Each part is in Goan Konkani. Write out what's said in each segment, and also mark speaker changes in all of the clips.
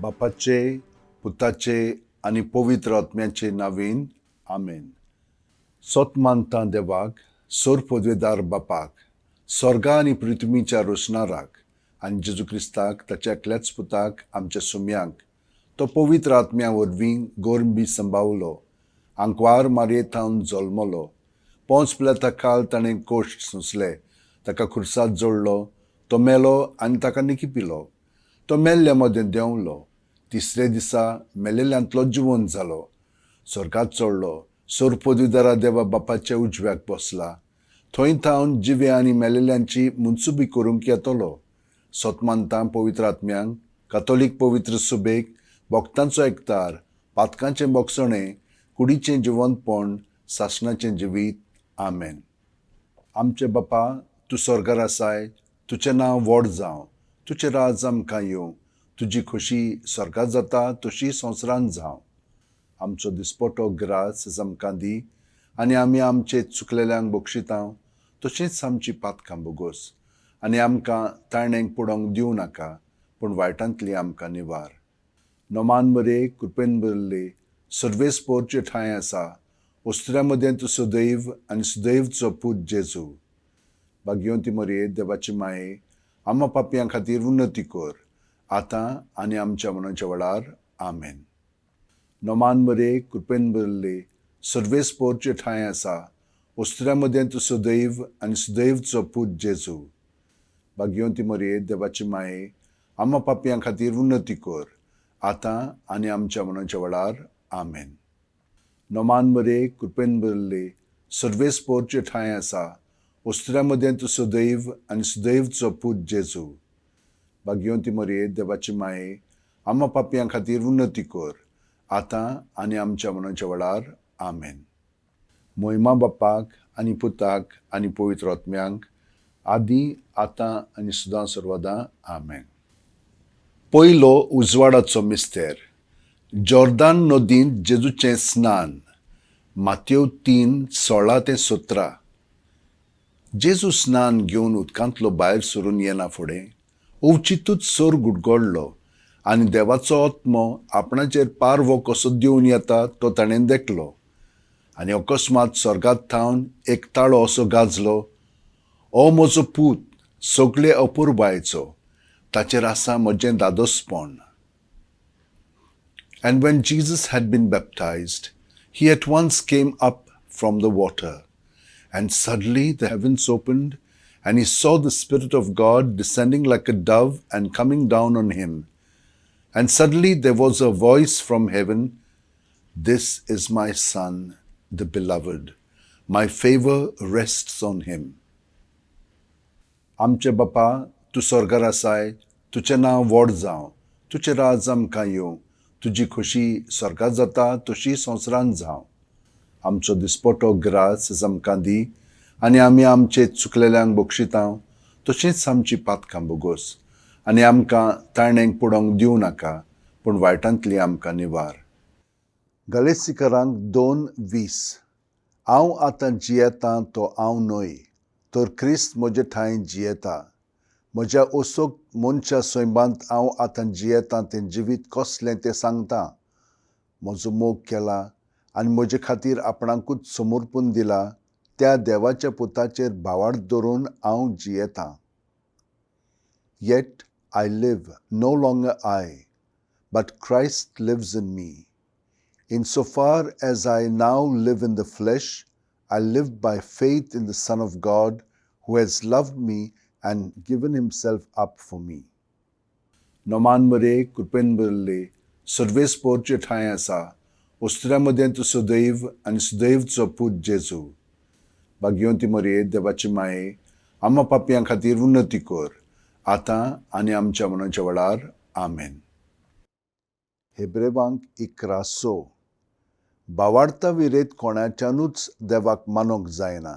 Speaker 1: बापाचे, पुताचे आनी पवित्र आत्म्याचे नावीन, आमेन. सोत मानता देवाक, सोर पदवेदार बापाक, स्वर्गा आनी पृथ्वीच्या रोसणाराक, आनी जेजू क्रिस्ताक, ताच्या एकल्याच पुताक, आमच्या सुम्यांक, तो पवित्र आत्म्या वरवीं गोरबी संभावलो, आंकवार मारये थावन जल्मलो, पोंच पिलाता काल ताणें कोश्ट सोंसले, ताका खुर्साद जोडलो, तो मेलो आनी ताका निकिपिलो, तो मेल्ल्या मदें देंवलो, तिसरे दिसा मेलेल्यांतलो जिवंत जालो, स्वर्गात चडलो, सोर पदवीदारा देवा बापाच्या उजव्याक बसला, थंय थावन जिवे आनी मेलेल्यांची मुनसुबी करूंक येतलो. सोत मानता पवित्र आत्म्यांक, कातोलीक पवित्र सुबेक, भक्तांचो एकतार, पातकांचें बोगसणें, कुडीचें जिवंतपण, सासणाचें जिवीत. आमेन. आमचे बापा, तूं स्वर्गार आसाय, तुजें नांव व्हड जावं, तुजें राज आमकां येवं, तुजी खोशी स्वर्गात जाता तशी संवसारांत जावं. आमचो दिसपटो ग्रास आमकां दी आनी आमी आमचे चुकलेल्यांक बक्षिता तशेंच आमची पातकां बोगोस आनी आमकां ताणेंक पडोवंक दिवं नाका, पूण वायटांतली आमकां निवार. नोमान मरे, कृपेन भरले, सर्वेस्पोरचे ठांय आसा, वस्त्र्या मदें तूं सुदैव आनी सुदैवचो पूत जेजू. भाग्यवंती मरये, देवाची माये, आमा पापयां खातीर उन्नती कर, आतां आनी आमच्या मनाच्या वेळार. आमेन. नोमान मरे, कृपेन भरले, सर्वेस्पोरचे ठांय आसा, वस्त्र्या मदें तूं सुदैव आनी सुदैवचो पूत जेजू. भाग्यवंती मरये, देवाची माये, आमा पापयां खातीर उन्नती कर, आतां आनी आमच्या मनाच्या वेळार. आमेन. नोमान मरे, कृपेन भरले, सर्वेस्पोरचे ठांय आसा, वस्त्र्या मदें तूं सुदैव आनी सुदैवचो पूत जेजू. भाग्यवंती मरये, देवाची माये, आमा पापयां खातीर उन्नती कर, आतां आनी आमच्या मनाच्या वेळार. आमेन. मोहिमा बापाक आनी पुताक आनी पवित्र आत्म्यांक, आदी, आतां आनी सदां सर्वदां. आमेन. पयलो उजवाडाचो मिस्तेर. जॉर्दान नदींत जेजूचें स्नान. मातयो 3:16 ते 17. जेजू स्नान घेवन उदकांतलो भायर सरून येना फुडें अवचितूच सोर गुडगडलो आनी देवाचो आत्मो आपणाचेर पारवो कसो दिवन येता तो ताणें देखलो. आनी अकस्मात स्वर्गात थावन एक ताळो असो गाजलो, "हो म्हजो पूत, सगळे अपुरबायेचो, ताचेर आसा म्हजें दादोसपण." And when Jesus had been baptized, he at once came up from the water. And suddenly the heavens opened, and he saw the Spirit of God descending like a dove and coming down on him. And suddenly there was a voice from heaven, "This is my Son, the beloved. My favor rests on him." आमचे बापा, तूं स्वर्गार आसाय, तुजें नांव व्हड जावं, तुजें राज आमकां येवं, तुजी खोशी स्वर्गात जाता तशी संवसारांत जावं. आमचो दिसपटो ग्रास आमकां दी आनी आमी आमचे चुकलेल्यांक बक्षिता तशेंच आमची पातकां बोगोस आनी आमकां ताणेंक पडोवंक दिवं नाका, पूण वायटांतली आमकां निवार. गलेसीकरांक 2:20. हांव आतां जियेतां तो हांव न्हय, तर क्रिस्त म्हजे ठांय जियेता. म्हज्या असोक मनशा सैमांत हांव आतां जियेतां तें जिवीत कसलें तें सांगता. म्हजो मोग केला आनी म्हजे खातीर आपणाकूच समर्पून दिला त्या देवाच्या पुताचेर भावार्थ धरून हांव जियेतां. Yet I live, no longer I, but Christ lives in me. Insofar as I now live in the flesh, I live by faith in the Son of God who has loved me and given himself up for me. Noman मरे, कृपेन भरले, सर्वेस्पोरचे ठांय आसा, वस्त्र्या मदें तूं सुदैव आनी सुदैवचो पूत जेजू. भाग्यवंती मरये, देवाची माये, आमा पापयां खातीर उन्नती कर, आतां आनी आमच्या मनाच्या वेळार. आमेन. हेब्रेवांक 11:6. भावार्था विरेत कोणाच्यानूच देवाक मानूंक जायना,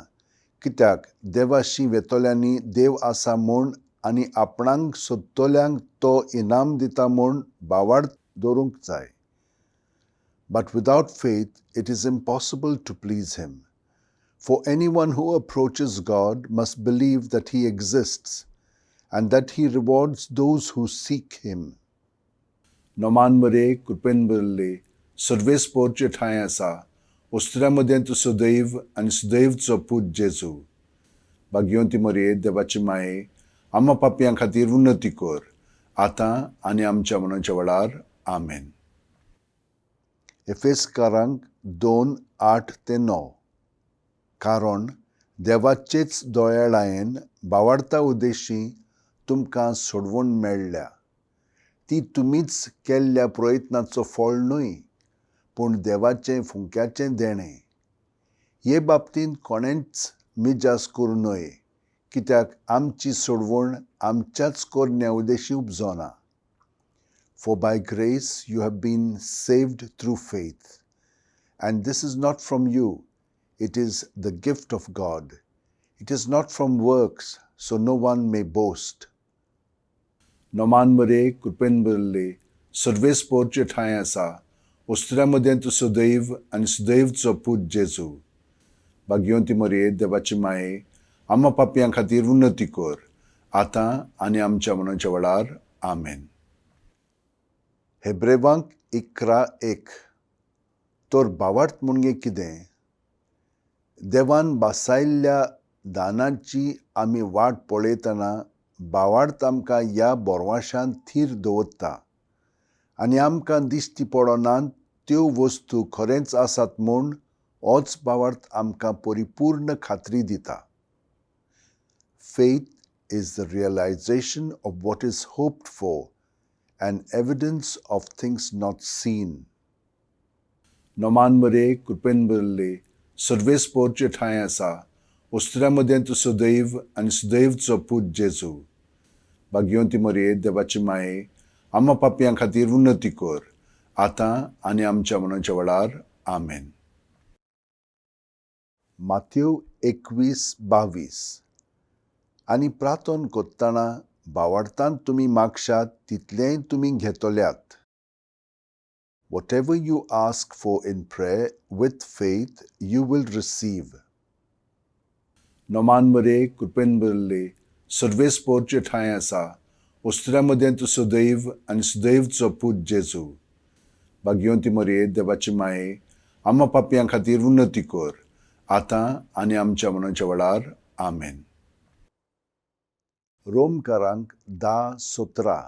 Speaker 1: कित्याक देवाशी वेतल्यांनी देव आसा म्हूण आनी आपणाक सोदतल्यांक तो इनाम दिता म्हूण भावार्थ दवरूंक जाय. But without faith it is impossible to please him. For anyone who approaches God must believe that he exists and that he rewards those who seek him. Noman मरे कृपेन भरिल्ले सर्वेस्पोरचे ठांय आसा वस्तुऱ्या मदें तूं सदैव आनी सुदैवचो पूत जेजू. भाग्यवंती मरये देवाची माये आमा पापयां खातीर उन्नती कर आतां आनी आमच्या मनाच्या वेळार. आमेन. एफेसकारांक 2:8-9. कारण देवाचेच दोयाळायेन बावाडता उद्देशी तुमकां सोडवण मेळ्ळ्या. ती तुमीच केल्ल्या प्रयत्नाचो फळ न्हय, पूण देवाचें फुंक्याचें देणें. हे बाबतींत कोणेंच मिजास करूं न्हय, कित्याक आमची सोडवण आमच्याच कोरण्या उद्देशी उपजोना. For by grace you have been saved through faith, and this is not from you, it is the gift of God. It is not from works, so no one may boast. Noman मरे कृपेन भरिल्ले सर्वेस्पोरचे ठांय आसा वस्तुऱ्या मदें तूं सदैव आनी सुदैवचो पूत जेजू. भाग्यवंती मरये देवाची माये आमा पापयां खातीर उन्नती कर आतां आनी आमच्या मनाच्या वेळार. आमेन. हेब्रेवांक 11:1. तर भावार्थ म्हणजे कितें? देवान बासायल्ल्या दानाची आमी वाट पळयतना भावार्थ आमकां ह्या बोरवाशान थीर दवरता आनी आमकां दिश्टी पडनात त्यो वस्तू खरेंच आसात म्हूण होच भावार्थ आमकां परिपूर्ण खात्री दिता. Faith is the realization of what is hoped for and evidence of things not seen. Noman मरे कृपेन भरिल्ले सर्वेस्पोरचे ठांय आसा वस्तुऱ्या मदें तूं सदैव आनी सुदैवचो पूत जेजू. भाग्यवंती मरये देवाची माये आमा पापयां खातीर उन्नती कर आतां आनी आमच्या मनाच्या वेळार. आमेन. माथ्यो 21:22. आनी प्रार्थन करतना भावार्थान तुमी मागशात तितलेंय तुमी घेतल्यात. Whatever you ask for in prayer with faith, you will receive. Noman मरे कृपेन भरिल्ले सर्वेस्पोरचे ठांय आसा वस्तुऱ्या मदें तूं सदैव आनी सुदैवचो पूत जेजू. भाग्यवंती मरये देवाची माये आमा पापयां खातीर उन्नती कर आतां आनी आमच्या मनाच्या वेळार. आमेन. रोमकारांक 10:17.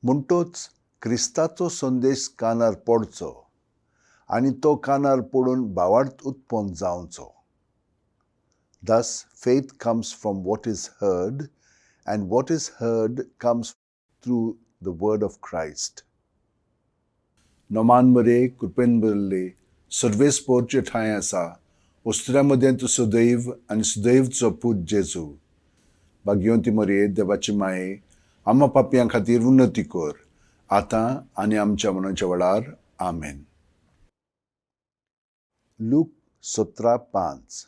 Speaker 1: म्हणटोच क्रिस्ताचो संदेश कानार पडचो आनी तो कानार पडून भावार्थ उत्पन्न जावचो. Thus faith comes from what is heard, and what is heard comes through the word of Christ. Noman मरे कृपेन भरिल्ले सर्वेस्पोरचे ठांय आसा वस्तुऱ्या मदें तूं सदैव आनी सुदैवचो पूत जेजू. भाग्यवंती मरये देवाची माये आमा पापयां खातीर उन्नती कर आतां आनी आमच्या मनाच्या वेळार. आमेन. लूक 17:5.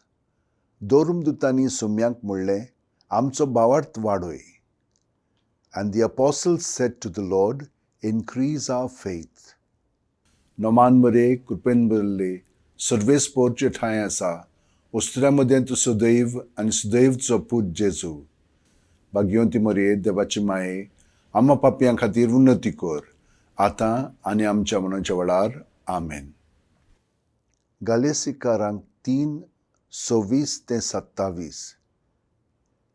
Speaker 1: दोरुमदुतांनी सुम्यांक म्हणलें, आमचो भावार्थ वाडय. And the apostles said to the Lord, increase our faith. Noman मरे कृपेन भरिल्ले सर्वेस्पोरचे ठांय आसा वस्तुऱ्या मदें तूं सदैव आनी सुदैवचो पूत जेजू. भाग्यवंती मरये देवाची माये आमा पापयां खातीर उन्नती कर आतां आनी आमच्या मनाच्या वेळार. आमेन. गालेसीकारांक 3:26-27.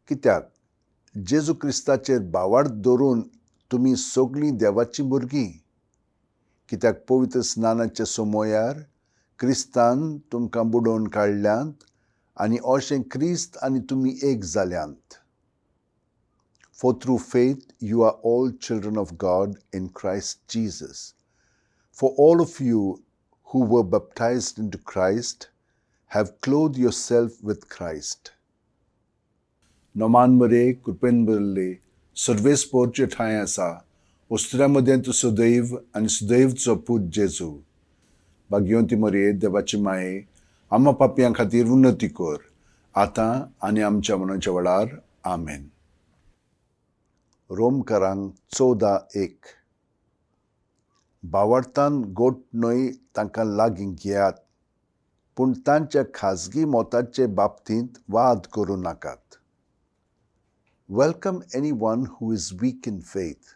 Speaker 1: कित्याक जेजू क्रिस्ताचेर भावार्थ धरून तुमी सगळीं देवाचीं भुरगीं. कित्याक पवित्र स्नानाच्या समयार क्रिस्तान तुमकां बुडोवन काडल्यांत आनी अशें क्रिस्त आनी तुमी एक जाल्यांत. For through faith you are all children of God in Christ Jesus. For all of you who were baptized into Christ have clothed yourself with Christ. Noman मरे कृपेन भरिल्ले सर्वेस्पोरचे ठांय आसा वस्तुऱ्या मदें तूं सदैव आनी सुदैवचो पूत जेजू. भाग्यवंती मरये देवाची माये आमा पापयां खातीर उन्नती कर आतां आनी आमच्या मनाच्या वेळार. आमेन. रोमकारांक 14:1. भावार्थान गोट न्हय तांकां लागीं घेयात, पूण तांच्या खाजगी मताचे बाबतींत वाद करूं नाकात. Welcome anyone who is weak in faith,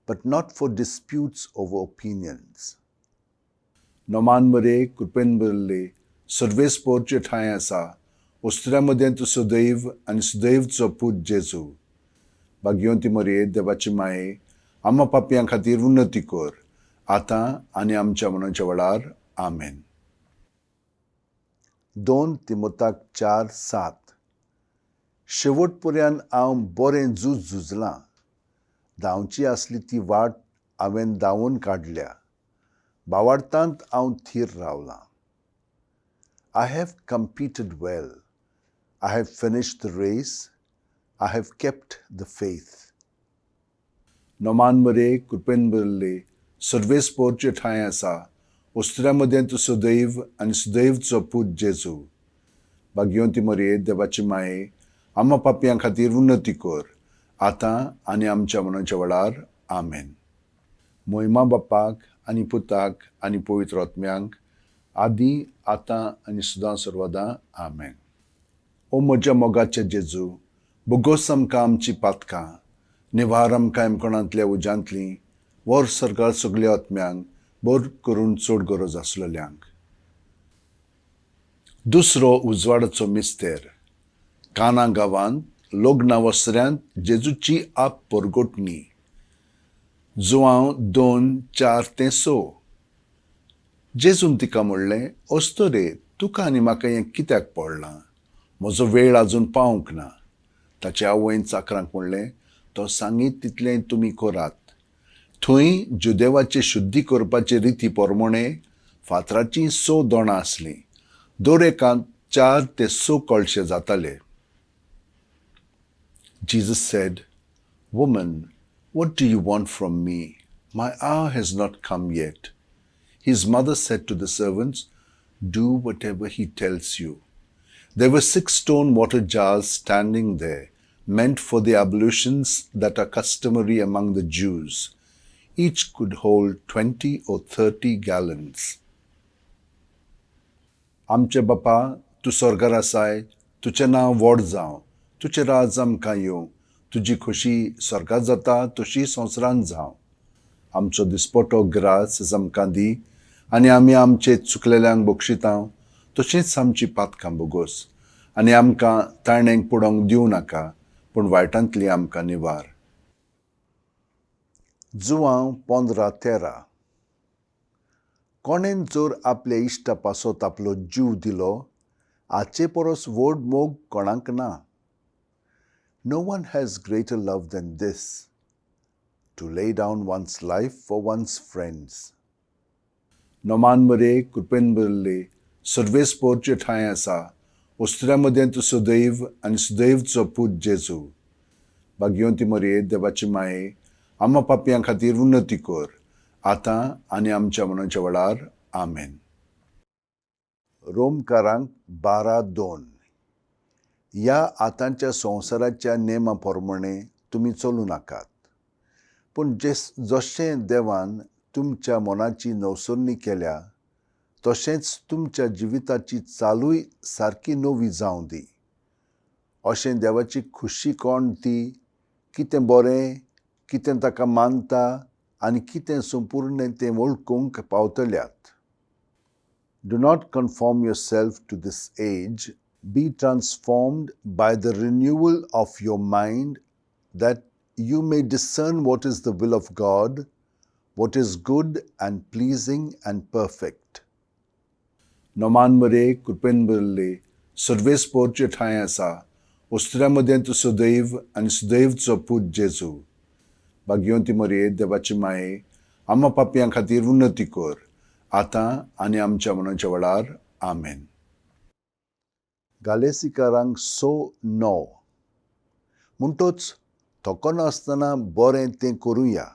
Speaker 1: but not for disputes over opinions. Noman मरे कृपेन भरिल्ले सर्वेस्पोरचे ठांय आसा वस्तुऱ्या मदें तूं सदैव आनी सुदैवचो पूत जेजू भाग्यवंती मरये देवाची माये आमा पापयां खातीर उन्नती कर आतां आनी आमच्या मनाच्या वेळार आमेन. 2 तिमोताक 4:7 शेवट पर्यंत हांव बरें झूज झुजलां, धांवची आसली ती वाट हांवें धांवून काडल्या, भावार्थांत हांव थीर रावलां. I have competed well, I have finished the race, I have kept the faith. Noman मरे कृपेन भरिल्ले सर्वेस्पोरचे ठांय आसा वस्तुऱ्या मदें तूं सदैव आनी सुदैवचो पूत जेजू भाग्यवंती मरये देवाची माये आमा पापयां खातीर उन्नती कर आतां आनी आमच्या मनाच्या वेळार आमेन. मोहिमा बापाक आनी पुताक आनी पवित्र आत्म्यांक आदी आतां आनी सदां सर्वदां आमेन. ओ म्हज्या मोगाचे जेजू, बोगोस आमकां आमची पातकां, निवार आमकां एमकोणांतल्या उज्यांतली, वर सरकार सगल्या आत्म्यांक बर करून चड गरज आसलेल्यांक. दुसरो उजवाडाचो मिस्तेर. काना गांवांत लग्ना वसऱ्यांत जेजूची आप परगटणी. जुआंव 2:4-6. जेजून तिका म्हणलें, अस्तरे तुका आनी म्हाका हें कित्याक पडलां? म्हजो वेळ आजून पावंक ना. ताचे आवयन चाकरांक म्हणलें, तो सांगीत तितलें तुमी करात. थंय जुदेवाचे शुद्धी करपाचे रिती प्रमाणे फातराचीं 6 दोणां आसलीं. दर एकांत 4 ते 6 कळशे जाताले. Jesus said, Woman, what do you want from me? My hour has not come yet. His mother said to the servants, Do whatever he tells you. There were 6 stone water jars standing there, meant for the ablutions that are customary among the Jews. Each could hold 20 or 30 gallons. आमचे बापा, तूं स्वर्गार आसाय, तुजें नांव व्हड जावं, तुजें राज आमकां येवं, तुजी खोशी स्वर्गार जाता तशी संवसारांत जावं. आमचो दिसपटो ग्रास आमकां दी आनी आमी आमचे चुकलेल्यांक बक्षिता तशेंच आमची पातकां बोगोस आनी आमकां ताणेंक पडोवंक दिवं नाका, पूण वायटांतली आमकां निवार. जुआंव 15:13. कोणेन जर आपल्या इश्टा पासत आपलो जीव दिलो, हाचे परस व्हड मोग कोणाक ना. No one has greater love than this, to lay down one's life for one's friends. Noman मरे कृपेन भरिल्ले सर्वेस्पोरचे ठांय आसा वस्तुऱ्या मदें तूं सदैव आनी सुदैवचो पूत जेजू भाग्यवंती मरये देवाची माये आमा पापयां खातीर उन्नती कर आतां आनी आमच्या मनाच्या वेळार आमेन. रोमकारांक 12:2. ह्या आतांच्या संवसाराच्या नेमा प्रमाणे तुमी चलूं नाकात, पूण जशें देवान तुमच्या मनाची नवसरणी केल्या तशेंच तुमच्या जिविताची चालूय सारकी नवी जावं दी. अशें देवाची खुशी कोण ती, कितें बरें, कितें ताका मानता आनी कितें संपूर्ण तें वळखूंक पावतल्यात. Do not conform yourself to this age. Be transformed by the renewal of your mind, that you may discern what is the will of God, what is good and pleasing and perfect. Noman मरे कृपेन भरिल्ले सर्वेस्पोरचे ठांय आसा वस्तुऱ्या मदें तूं सदैव आनी सुदैवचो पूत जेजू भाग्यवंती मरये देवाची माये आमा पापयां खातीर उन्नती कर आतां आनी आमच्या मनाच्या वेळार आमेन. गालेसीकारांक 6:9. म्हणटोच थकनासतना बरें तें करुया,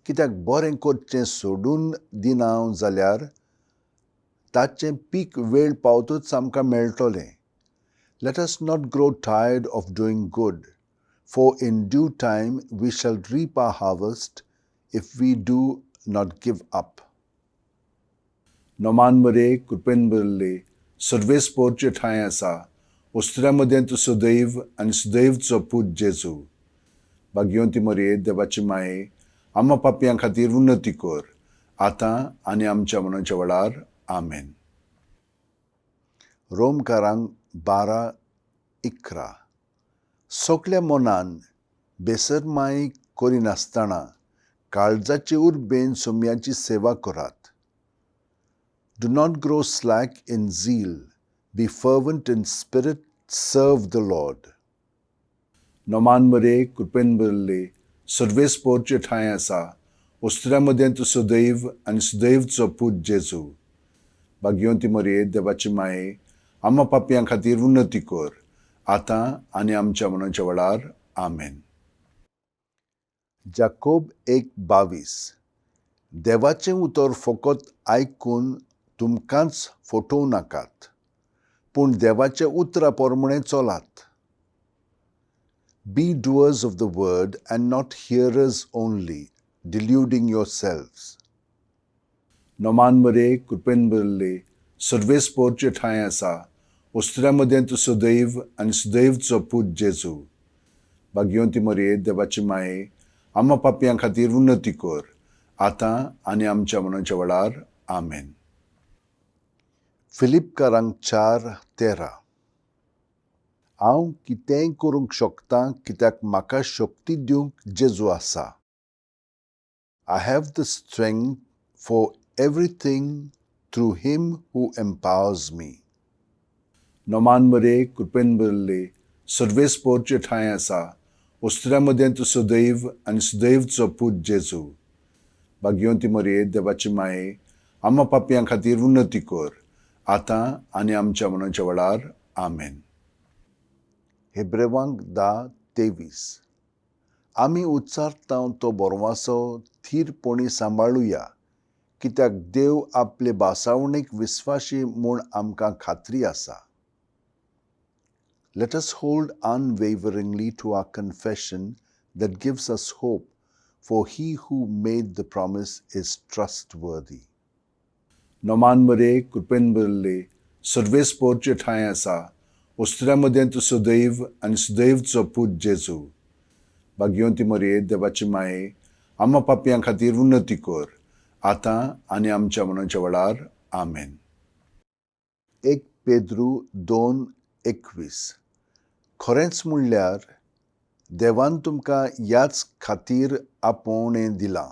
Speaker 1: कित्याक बरें करचें सोडून दिना जाल्यार ताचें पीक वेळ पावतूच आमकां मेळटलें. Let us not grow tired of doing good, for in due time we shall reap our harvest if we do not give up. Noman मरे कृपेन भरिल्ले सर्वेस्पोरचे ठांय आसा वस्तुऱ्या मदें तूं सदैव आनी सुदैवचो पूत जेजू भाग्यवंती मरये देवाची माये आमा पापयां खातीर उन्नती कर, आतां आनी आमच्या मनाच्या वेळार. आमेन. रोमकारांक 12:11. सगल्या मनान बेसरमाय करिनासतना काळजाचे उर्बेन सोम्याची सेवा करात. Do not grow slack in zeal, be fervent in spirit, serve the Lord. Noman मरे, कृपेन भरिल्ले, सर्वेस्पोरचे ठांय आसा, वस्त्र्या मदें तूं सदैव आनी सदैवचो पूत जेजू. भाग्यवंती मरये, देवाची माये, आमा पापयां खातीर उन्नती कर, आतां आनी आमच्या मनाच्या वेळार. आमेन. जाकोब 1:22. देवाचें उतर फकत आयकून तुमकांच फटोवं नाकात, पूण देवाच्या उतरा प्रमाणें चलात. Be doers of the word and not hearers only, deluding yourselves. Noman मरे, कृपेन भरिल्ले, सर्वेस्पोरचे ठांय आसा, वस्त्र्या मदें तूं सदैव आनी सदैवचो पूत जेजू. भाग्यवंती मरये, देवाची माये, आमा पापयां खातीर उन्नती कर, आतां आनी आमच्या मनाच्या वेळार. आमेन. फिलिपकारांक 4:13. हांव कितेंय करूंक शकता, कित्याक म्हाका शक्ती दिवंक जेजू आसा. I have the strength for everything through him who empowers me. Noman मरे, कृपेन भरिल्ले, सर्वेस्पोरचे ठांय आसा, वस्त्र्या मदें तूं सदैव आनी सदैवचो पूत जेजू. भाग्यवंती मरये, देवाची माये, आमा पापयां खातीर उन्नती कर, आतां आनी आमच्या मनाच्या वेळार. आमेन. हेब्रेवांक 10:23. आमी उच्चारता तो बोरवासो थीरपणी सांबाळुया, कित्याक देव आपले भासावणीक विस्वाशी म्हूण आमकां खात्री आसा. Let us hold unwaveringly to our confession that gives us hope, for he who made the promise is trustworthy. Noman मरे, कृपेन भरिल्ले, सर्वेस्पोरचे ठांय आसा, वस्त्र्या मदें तूं सदैव आनी सदैवचो पूत जेजू. भाग्यवंती मरये, देवाची माये, आमा पापयां खातीर उन्नती कर, आतां आनी आमच्या मनाच्या वेळार. आमेन. 1 पेद्रू 2:21. खरेंच म्हणल्यार देवान तुमकां ह्याच खातीर आपोवणें दिलां,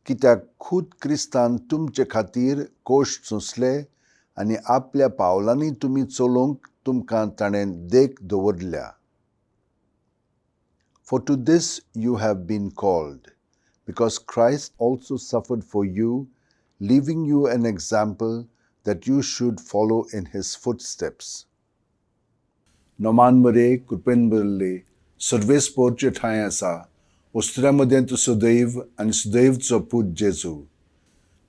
Speaker 1: कित्याक खूद क्रिस्तान तुमचे खातीर कोश्ट सोंसले आनी आपल्या पावलांनी तुमी चलोवंक तुमकां ताणें देख दवरल्या. For to this you have been called, because Christ also suffered for you, leaving you an example that you should follow in his footsteps. Noman मरे, कृपेन भरिल्ले, सर्वेस्पोरचे ठांय आसा, वस्त्र्या मदें तूं सदैव आनी सदैवचो पूत जेजू.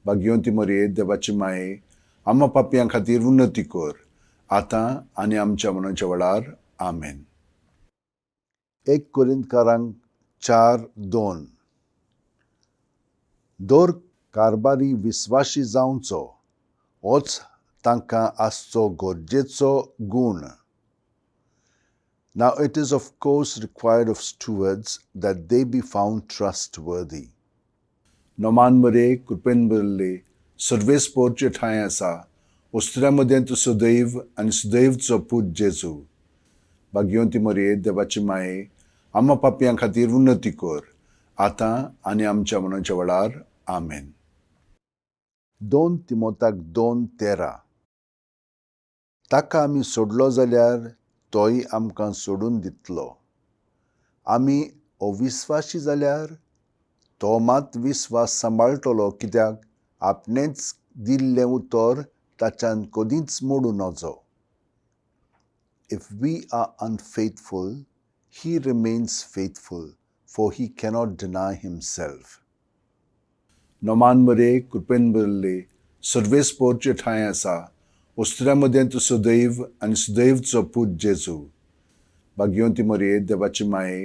Speaker 1: भाग्यवंती मरये, देवाची माये, आमा पापयां खातीर उन्नती कर, आतां आनी आमच्या मनाच्या वेळार. आमेन. 1 कोरिंतकारांक 4:2. दर कारबारी विस्वाशी जावचो, होच तांकां आसचो गरजेचो गूण. Now it is of course required of stewards that they be found trustworthy. Noman मरे, कृपेन भरिल्ले, सर्वेस्पोरचे ठांय आसा, वस्त्र्या मदें तूं सदैव आनी सदैवचो पूत जेजू. भाग्यवंती मरये, देवाची माये, आमा पापयां खातीर उन्नती कर, आतां आनी आमच्या मनाच्या वेळार. आमेन. 2 तिमोताक 2:13. ताका आमी सोडलो जाल्यार तोय आमकां सोडून दितलो. आमी अविस्वाशी जाल्यार तो मात विस्वास सांबाळटलो, कित्याक आपणेंच दिल्लें उतर ताच्यान कदींच मोडूं नजो. If we are unfaithful, he remains faithful, for he cannot deny himself. Noman मरे, कृपेन भरिल्ले, सर्वेस्पोरचे ठांय आसा, वस्त्र्या मदें तूं सदैव आनी सदैवचो पूत जेजू. भाग्यवंती मरये, देवाची माये,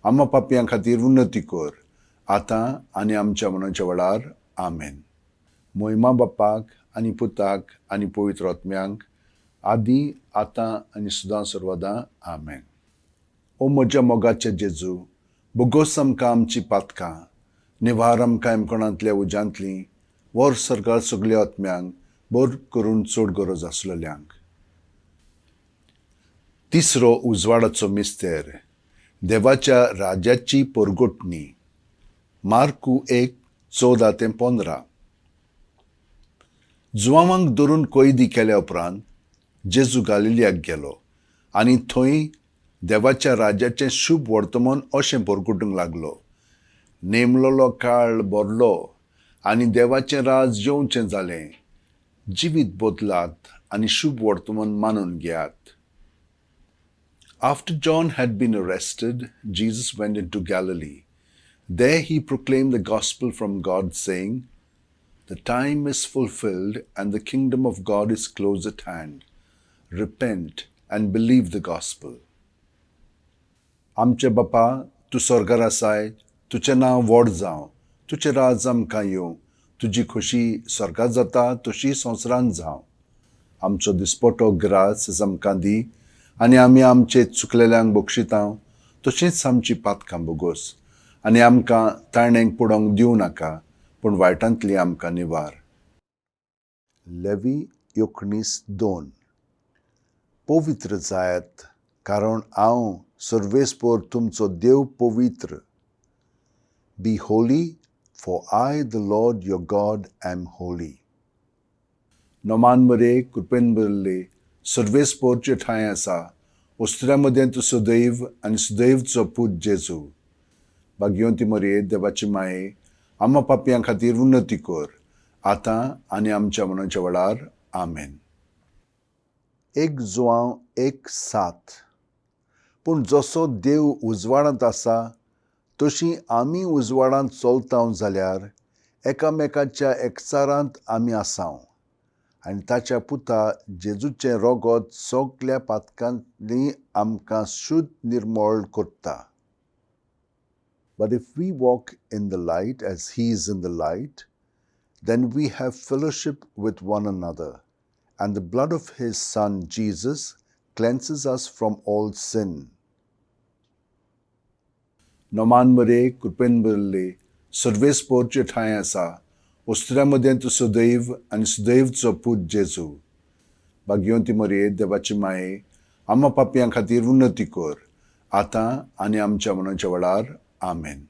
Speaker 1: आमा पापयां खातीर उन्नती कर, आतां आनी आमच्या मनाच्या वेळार. आमेन. मोहिमा बापाक आनी पुताक आनी पवित्र आत्म्यांक, आदी, आतां आनी सदां सर्वदां. आमेन. ओ म्हज्या मोगाचे जेजू, बोगोस आमकां आमची पातकां. निवार आमकां एमकोणांतल्या उज्यांतली व्हर सरकार सगल्या आत्म्यांक, बर करून चड गरज आसलेल्यांक. तिसरो उजवाडाचो मिस्तेर, देवाच्या राज्याची परगटणी. मार्कू 1:14 ते 15. जुवांवांक धरून कैदी केल्या उपरांत जेजू गालिलियाक गेलो आनी थंय देवाच्या राज्याचें शुभ वर्तमान अशें परगटूंक लागलो, नेमलोलो काळ भरलो आनी देवाचें राज येवचें जालें. जिवीत बदलात आनी शुभ वर्तमान मानून घेयात. After John had been arrested, Jesus went into Galilee. There he proclaimed the gospel from God, saying, "The time is fulfilled and the kingdom of God is close at hand. Repent and believe the gospel." आमचे बापा, तूं स्वर्गार आसाय, तुजें नांव व्हड जावं. तुजें राज आमकां येवं. तुजी खोशी स्वर्गात जाता तशी संवसारांत जावं. आमचो दिसपटो ग्रास आमकां दी आनी आमी आमचे चुकलेल्यांक बक्षिता तशेंच आमची पातकां बोगोस आनी आमकां ताणेंक पडोवंक दिवं नाका, पूण वायटांतली आमकां निवार. लेवी 19:2. पवित्र जायात, कारण हांव सर्वेस्पर तुमचो देव पवित्र. Be holy, for I, the Lord your God, am holy. Noman मरे, कृपेन भरले, सर्वेस्पोरचे ठांय आसा. वस्त्र्या मदें तूं सदैव आनी सुदैवचो पूत जेजू. भाग्यवंती मरये, देवाची माये, आमा पापयां खातीर उन्नती कर, आतां आनी आमच्या मनाच्या वेळार. आमेन. 1 जुवांव 1:7. पूण जसो देव उजवाडांत आसा तशी आमी उजवाडांत चलता जाल्यार एकामेकाच्या एकचारांत आमी आसाव आनी ताच्या पुता जेजूचें रोगत सगल्या पातकांनी आमकां शुद्ध निर्मळ करता. But if we walk in the light as he is in the light, then we have fellowship with one another, and the blood of his Son Jesus cleanses us from all sin. Noman मरे, कृपेन भरले, सर्वेस्पोरचे ठांय आसा. वस्त्र्या मदें तूं सदैव आनी सुदैवचो पूत जेजू. भाग्यवंती मरये, देवाची माये, आमा पापयां खातीर उन्नती कर, आतां आनी आमच्या मनाच्या वेळार. आमेन.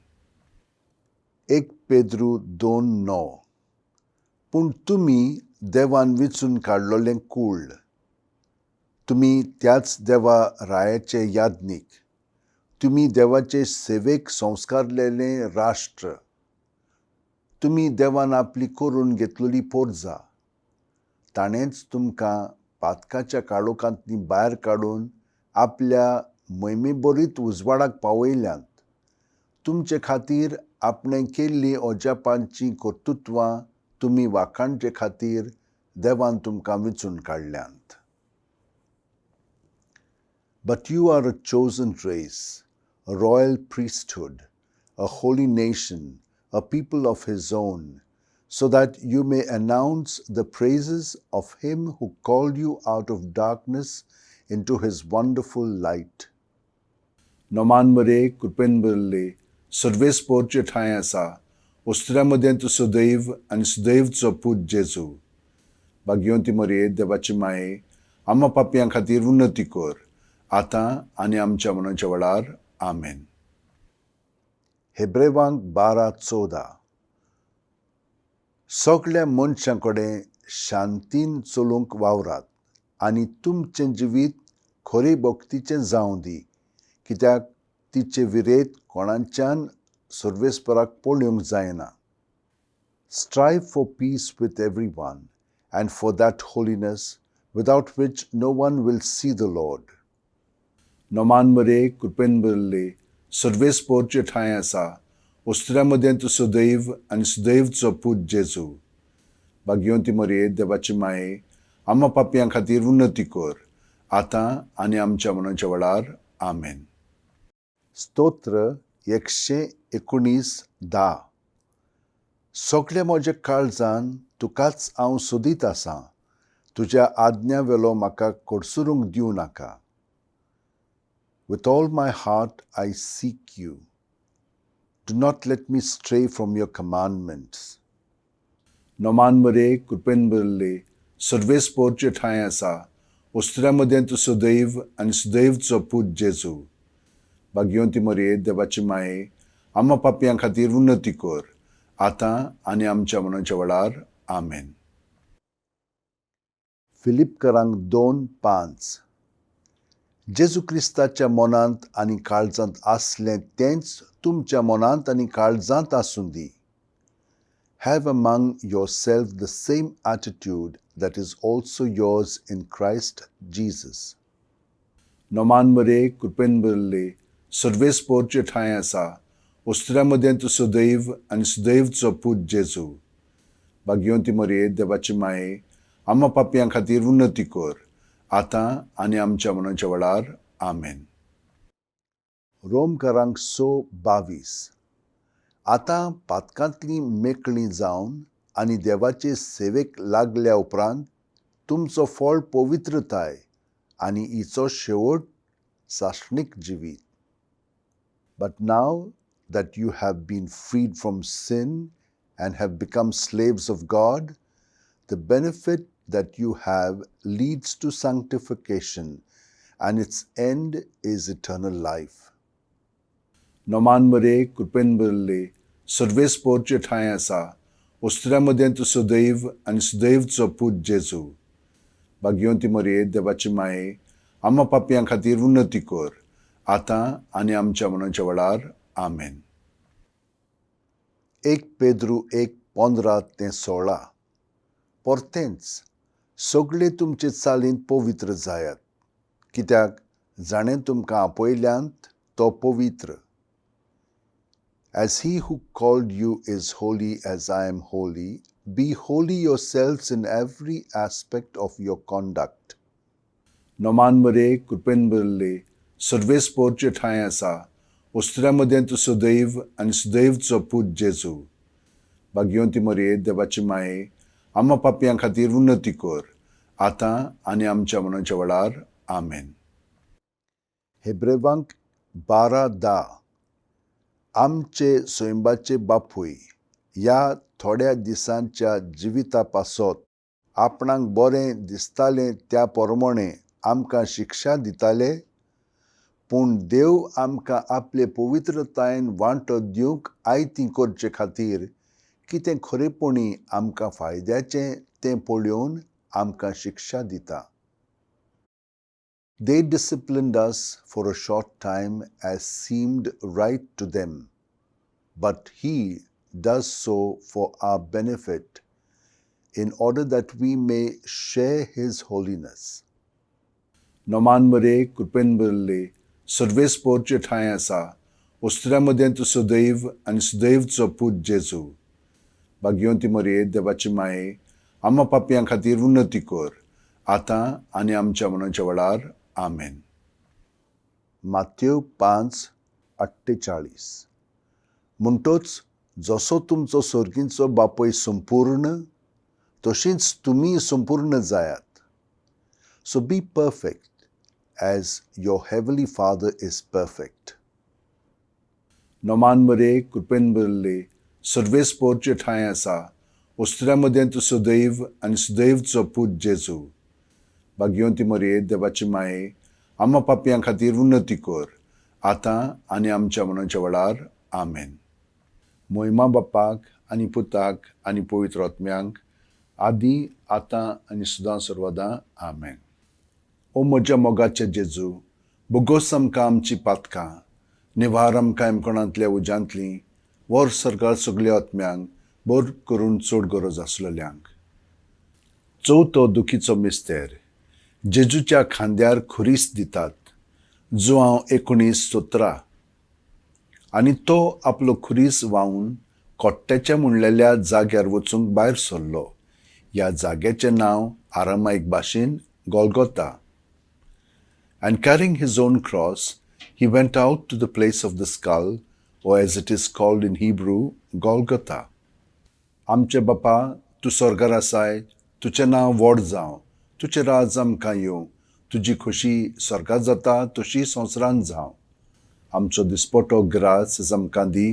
Speaker 1: 1 पेद्रू 2:9. पूण तुमी देवान विचून काडलोलें कूळ, तुमी त्याच देवा रायाचे याज्ञीक, तुमी देवाचे सेवेक संस्कारलेलें राष्ट्र, तुमी देवान आपली करून घेतलेली पोरजा. ताणेंच तुमकां पातकाच्या काळोखांतली भायर काडून आपल्या मैमेबरीत उजवाडाक पावयल्यांत. तुमचे खातीर आपणें केल्लीं अजापांचीं कर्तृत्वां तुमी वाखाणचे खातीर देवान तुमकां विचून काडल्यांत. But you are a chosen race, a royal priesthood, a holy nation, a people of his own, so that you may announce the praises of him who called you out of darkness into his wonderful light. Noman मरे, कृपेन भरले, सर्वेस्पोरचे ठांय आसा. वस्त्र्या मदें तूं सदैव आनी सुदैवचो पूत जेजू. भाग्यवंती मरये, देवाची माये, आमा पापयां खातीर उन्नती कर, आतां आनी आमच्या मनाच्या वेळार. आमेन. हेब्रेवांक 12:14. सगल्या मनशां कडेन शांतीन चलूंक वावरात आनी तुमचें जिवीत खरी भक्तीचें जावं दी, कित्याक तिचे विरेत कोणाच्यान सर्वेस्पराक पळोवंक जायना. Strive for peace with everyone and for that holiness without which no one will see the Lord. Noman मरे, कृपेन भरले, सर्वेस्पोरचे ठांय आसा. वस्त्र्या मदें तूं सदैव आनी सुदैवचो पूत जेजू. भाग्यवंती मरये, देवाची माये, आमा पापयां खातीर उन्नती कर, आतां आनी आमच्या मनाच्या वेळार. आमेन. स्तोत्र 119:10. सगल्या म्हज्या काळजान तुकाच हांव सोदीत आसां. तुज्या आज्ञा वेलो म्हाका कडसरूंक दिवं नाका. With all my heart I seek you. Do not let me stray from your commandments. Noman मरे कृपेन भरिल्ले सर्वेस्पोरचे ठांय आसा वस्तुऱ्या मदें तूं सदैव आनी सुदैवचो पूत जेजू. भाग्यवंती मरये देवाची माये आमा पापयां खातीर उन्नती कर आतां आनी आमच्या मनाच्या वेळार. आमेन. फिलिपकरांक 2:5. जेजू क्रिस्ताच्या मनांत आनी काळजांत आसलें तेंच तुमच्या मनांत आनी काळजांत आसूं दी. Have among yourself the same attitude that is also yours in Christ Jesus. Noman मरे कृपेन भरिल्ले सर्वेस्पोरचे ठांय आसा वस्तुऱ्या मदें तूं सदैव आनी सुदैवचो पूत जेजू. भाग्यवंती मरये देवाची माये आमा पापयां खातीर उन्नती कर आतां आनी आमच्या मनाच्या वेळार. आमेन. रोमकरांक 6:22. आतां पातकांतली मेकळी जावन आनी देवाचे सेवेक लागल्या उपरांत तुमचो फळ पवित्रताय आनी हिचो शेवट सासणीक जिवीत. But now that you have been freed from sin and have become slaves of God, the benefit that you have leads to sanctification, and its end is eternal life. Noman मरे कृपेन भरिल्ले सर्वेस्पोरचे ठांय आसा वस्तुऱ्या मदें तूं सदैव आनी सुदैवचो पूत जेजू. भाग्यवंती मरये देवाची माये आमा पापयां खातीर उन्नती कर आतां आनी आमच्या मनाच्या वेळार. आमेन. 1 पेद्रू 1:15-16. परतेंच सगळे तुमचे चालींत पवित्र जायात, कित्याक जाणें तुमकां आपयल्यांत तो पवित्र. As he who called you is holy as I am holy, be holy yourselves in every aspect of your conduct. Noman मरे कृपेन भरिल्ले सर्वेस्पोरचे ठांय आसा वस्तुऱ्या मदें तूं सदैव आनी सुदैवचो पूत जेजू. भाग्यवंती मरये देवाची माये आमा पापयां खातीर उन्नती कर आतां आनी आमच्या मनाच्या वेळार. आमेन. हेब्रेवांक 12:10. आमचे सैंबाचे बापूय ह्या थोड्या दिसांच्या जिविता पासत आपणाक बरें दिसतालें त्या प्रमाणें आमकां शिक्षा दिताले, पूण देव आमकां आपले पवित्रतायेन वांटो दिवंक आयती करचे खातीर कितें खरेपणी आमकां फायद्याचें तें पळोवन आमकां शिक्षा दिता. They disciplined us for a short time as seemed right to them, but he does so for our benefit in order that we may share his holiness. Noman मरे कृपेन भरिल्ले सर्वेस्पोरचे ठांय आसा वस्तुऱ्या मदें तूं सदैव आनी सुदैवचो पूत जेजू. भाग्यवंती मरये देवाची माये आमा पापयां खातीर उन्नती कर आतां आनी आमच्या मनाच्या वेळार. आमेन. मात्यव 5:48. म्हणटोच जसो तुमचो सर्गींचो बापूय संपूर्ण तशींच तुमी संपूर्ण जायात. So be perfect as your heavenly Father is perfect. Noman मरे कृपेन भरिल्ले सर्वेस्पोरचे ठांय आसा वस्तुऱ्या मदें तूं सदैव आनी सुदैवचो पूत जेजू. भाग्यवंती मरये देवाची माये आमा पापयां खातीर उन्नती कर आतां आनी आमच्या मनाच्या वेळार. आमेन. मोहिमा बापाक आनी पुताक आनी पवित्र आत्म्यांक, आदी आतां आनी सदां सर्वदां. आमेन. ओ म्हज्या मोगाचे जेजू, बोगोस आमकां आमची पातकां, निवार आमकां एमकोणांतल्या उज्यांतली, वर सरकार सगल्या आत्म्यांक, बर करून चड गरज आसलेल्यांक. चवथो दुखीचो मिस्तेर. जेजूच्या खांद्यार खुरीस दितात. जुआंव 19:17. आनी तो आपलो खुरीस व्हांवन कोट्ट्याच्या म्हणलेल्या जाग्यार वचूंक भायर सरलो. ह्या जाग्याचें नांव आरामायक भाशेन Golgotha. And carrying his own cross, he went out to the place of the skull, or as it is called in Hebrew, Golgotha. आमचे बापा, तूं स्वर्गार आसाय, तुजें नांव व्हड जावं, तुजें राज आमकां येवं, तुजी खोशी स्वर्गात जाता तशी संवसारांत जावं. आमचो दिसपटो ग्रास आमकां दी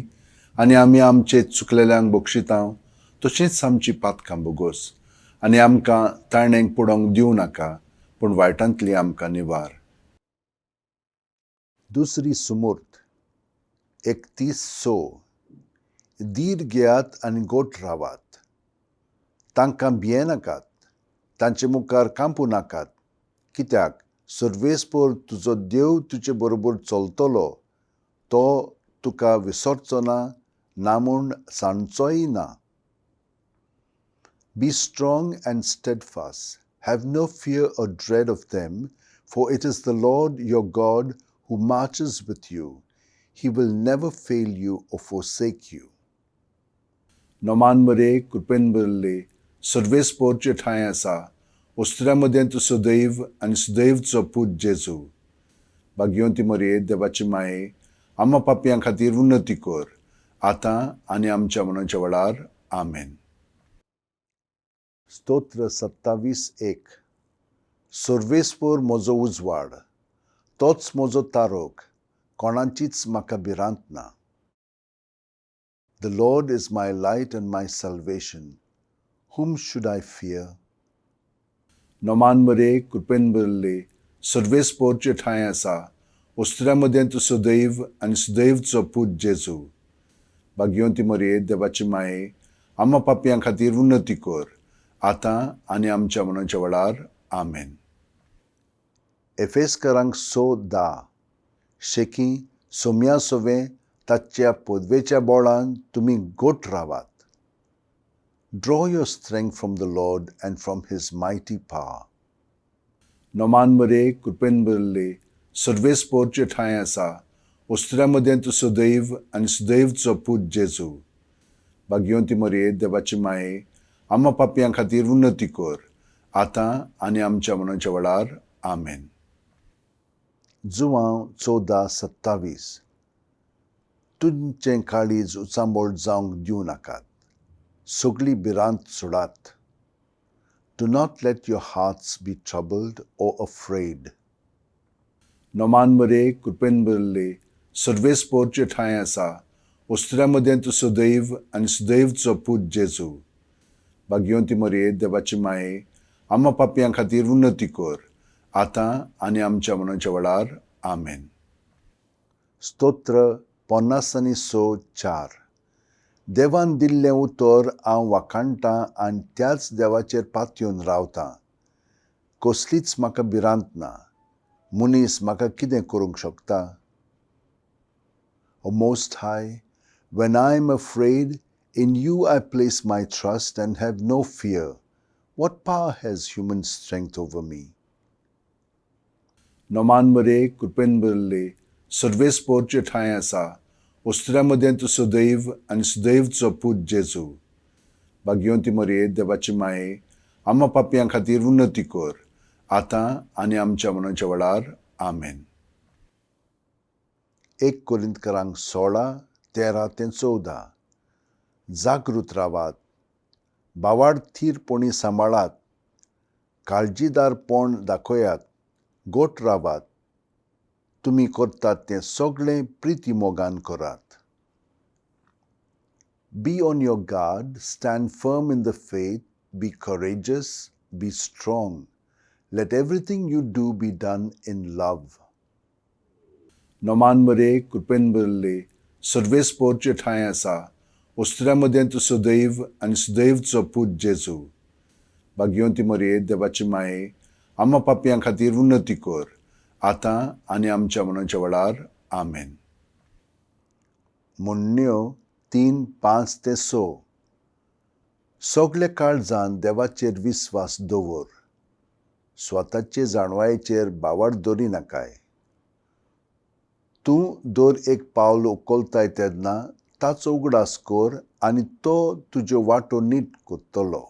Speaker 1: आनी आमी आमचे चुकलेल्यांक बक्षिता तशेंच आमची पातकां बोगोस आनी आमकां ताणेंक पडोवंक दिवं नाका, पूण वायटांतली आमकां निवार. दुसरी सुमूर्त 31:6. धीर घेयात आनी गोट रावात, तांकां भियेनाकात, तांचे मुखार कांपूं नाकात, कित्याक सर्वेस्पर तुजो देव तुजे बरोबर चलतलो, तो तुका विसरचो ना, ना म्हूण सांडचोय ना. Be strong and steadfast. Have no fear or dread of them, for it is the Lord your God who marches with you. He will never fail you or forsake you. Noman मरे, कृपेन भरिल्ले, सर्वेस्पोरचे ठांय आसा, वस्त्र्या मदें तूं सदैव आनी सदैवचो पूत जेजू. भाग्यवंती मरये, देवाची माये, आमा पापयां खातीर उन्नती कर, आतां आनी आमच्या मनाच्या वेळार. आमेन. स्तोत्र 27:1. सर्वेस्पर म्हजो उजवाड, तोच म्हजो तारोक, कोणाचीच म्हाका भिरांत ना. The Lord is my light and my salvation. Whom should I fear? Noman मरे, कृपेन भरिल्ले, सर्वेस्पोरचे ठांय आसा, वस्त्र्या मदें तूं सदैव आनी सदैवचो पूत जेजू. भाग्यवंती मरये, देवाची माये, आमा पापयां खातीर उन्नती कर, आतां आनी आमच्या मनाच्या वेळार. आमेन. एफेस्करांक 6:10. शेकी सोम्या सोवें ताच्या पदवेच्या बोळान तुमी गोट रावात. Draw your strength from the Lord and from his mighty power. Noman मरे, कृपेन भरिल्ले, सर्वेस्पोरचे ठांय आसा, वस्त्र्या मदें तूं सदैव आनी सदैवचो पूत जेजू. भाग्यवंती मरये, देवाची माये, आमा पापयां खातीर उन्नती कर, आतां आनी आमच्या मनाच्या वेळार. आमेन. जुवांव 14:27. तुमचें काळीज उचांबळ जावंक दिवं नाकात, सगळी भिरांत सोडात. Do not let your hearts be troubled or afraid. Noman मरे, कृपेन भरिल्ले, सर्वेस्पोरचे ठांय आसा, वस्त्र्या मदें तूं सदैव आनी सदैवचो पूत जेजू. भाग्यवंती मरये, देवाची माये, आमा पापयां खातीर उन्नती कर, आतां आनी आमच्या मनाच्या वेळार. आमेन. स्तोत्र 56:4. देवान दिल्लें उतर हांव वाखाणटां आनी त्याच देवाचेर पातयेवन रावतां. कसलीच म्हाका भिरांत ना. मनीस म्हाका कितें करूंक शकता? O Most High, when I am afraid, in you I place my trust and have no fear. What power has human strength over me? Noman मरे, कृपेन भरिल्ले, सर्वेस्पोरचे ठांय आसा, वस्त्र्या मदें तूं सदैव आनी सदैवचो पूत जेजू. भाग्यवंती मरये, देवाची माये, आमा पापयां खातीर उन्नती कर, आतां आनी आमच्या मनाच्या वेळार. आमेन. 1 कोरिंतकरांक 16:13 ते 14. जागृत रावात, बावाड थीरपणी सांबाळात, काळजीदारपण दाखयात, गोट रावात. तुमी करतात तें सगळें प्रिती मोगान करात. Be on your guard, stand firm in the faith, be courageous, be strong. Let everything you do be done in love. Noman मरे, कृपेन भरिल्ले, सर्वेस्पोरचे ठांय आसा, वस्त्र्या मदें तूं सदैव आनी सदैवचो पूत जेजू. भाग्यवंती मरये, देवाची माये, आमा पापयां खातीर उन्नती कर, आतां आनी आमच्या मनाच्या वेळार. आमेन. म्हणण्यो 3:5 ते 6. सगल्या काळजान देवाचेर विस्वास दवर, स्वताचे जाणवायेचेर बावाड दवरी नाकाय. तूं दर एक पावल उखलताय तेन्ना ताचो उगडास कर आनी तो तुज्यो वाटो नीट करतलो.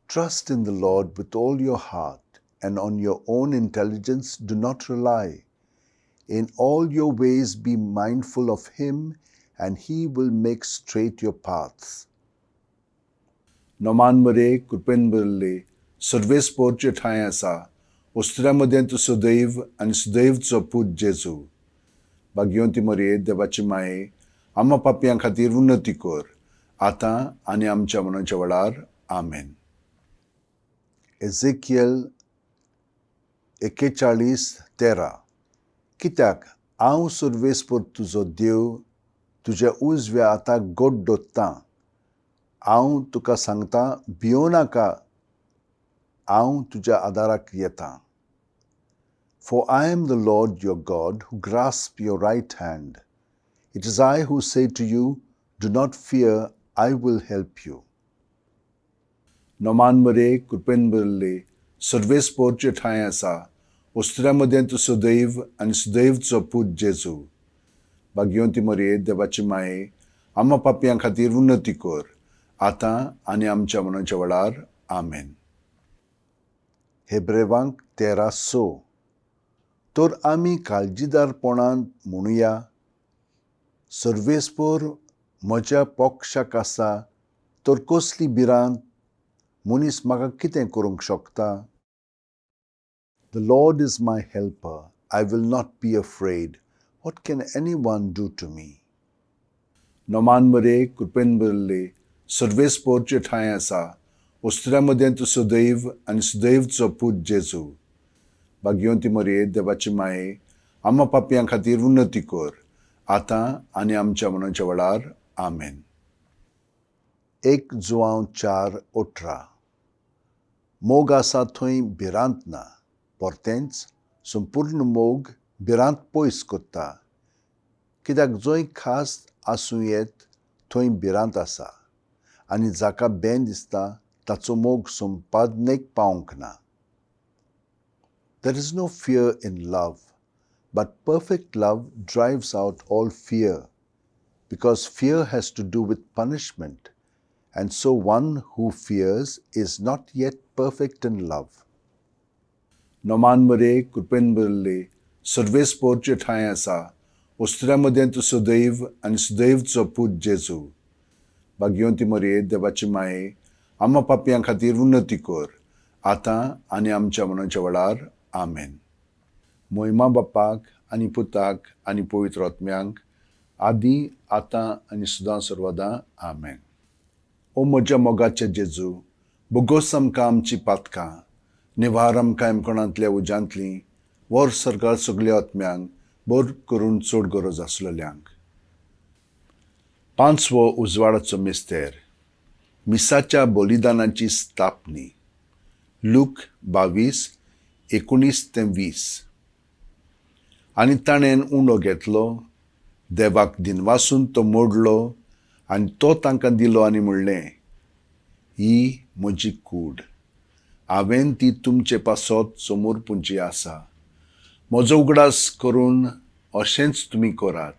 Speaker 1: Trust in the Lord with all your heart and on your own intelligence do not rely. In all your ways be mindful of him and he will make straight your paths. Noman मरे, कृपेन भरिल्ले, सर्वेस्पोरचे ठांय आसा, वस्त्र्या मदें तूं सदैव आनी सदैवचो पूत जेजू. भाग्यवंती मरये, देवाची माये, आमा पापयां खातीर उन्नती कर, आतां आनी आमच्या मनाच्या वेळार. आमेन. एझेकियल 41:13. कित्याक हांव सर्वेस्पर तुजो देव, तुज्या उजव्या हाताक गोड दोत्तां. हांव तुका सांगता, भियों नाका, हांव तुज्या आदाराक येता. For I am the Lord your God who grasp your right hand. It is I who say to you, do not fear, I will help you. Noman मरे, कृपेन भरिल्ले, सर्वेस्पोरचे ठांय आसा. वस्तुऱ्या मदें तूं सुदैव आनी सुदैवचो पूत जेजू. भाग्यवंती मरये, देवाची माये, आमा पापयां खातीर उन्नती कर, आतां आनी आमच्या मनाच्या वेळार. आमेन. हेब्रेवांक 13:6. तर आमी काळजीदारपणान म्हणुया, सर्वेस्पोर म्हज्या पक्षाक आसा, तर कसली भिरांत? मनीस म्हाका कितें करूंक शकता? The Lord is my helper, I will not be afraid. What can anyone do to me? Noman मरे, कृपेन भरिल्ले, सर्वेस्पोरचे ठांय आसा. वस्तुऱ्या मदें तूं सुदैव आनी सुदैवचो पूत जेजू. भाग्यवंती मरये, देवाची माये, आमा पापयां खातीर उन्नती कर, आतां आनी आमच्या मनाच्या वेळार. आमेन. 1 जुवांव 4:18. मोग आसा थंय भिरांत ना, परतेंच संपूर्ण मोग भिरांत पयस करता, कित्याक जंय खास आसूं येत थंय भिरांत आसा, आनी जाका बें दिसता ताचो मोग संपादनेक पावंक ना. There is no fear in love, but perfect love drives out all fear, because fear has to do with punishment, and so one who fears is not yet perfect in love. Noman मरे, कृपेन भरिल्ले, सर्वेस्पोरचे ठांय आसा. वस्तुऱ्या मदें तूं सुदैव आनी सुदैवचो पूत जेजू. भाग्यवंती मरये, देवाची माये, आमा पापयां खातीर उन्नती कर, आतां आनी आमच्या मनाच्या वेळार. आमेन. मोहिमा बापाक आनी पुताक आनी पवित्र आत्म्यांक, आदी, आतां आनी सदां सर्वदां. आमेन. ओ म्हज्या मोगाचे जेजू, बोगोस आमकां आमची पातकां, निवार आमकां एमकोणांतल्या उज्यांतली, वर सरकार सगल्या आत्म्यांक, बर करून चड गरज आसलेल्यांक. पांचवो उजवाडाचो मिस्तेर, मिसाच्या बलिदानाची स्थापनी. लूक 22:19 ते 20. आनी ताणें उंडो घेतलो, देवाक दिनवासून तो मोडलो आनी तो तांकां दिलो आनी म्हणलें, ही म्हजी कूड, हांवें ती तुमचे पासत समर्पुची आसा. म्हजो उगडास करून अशेंच तुमी करात.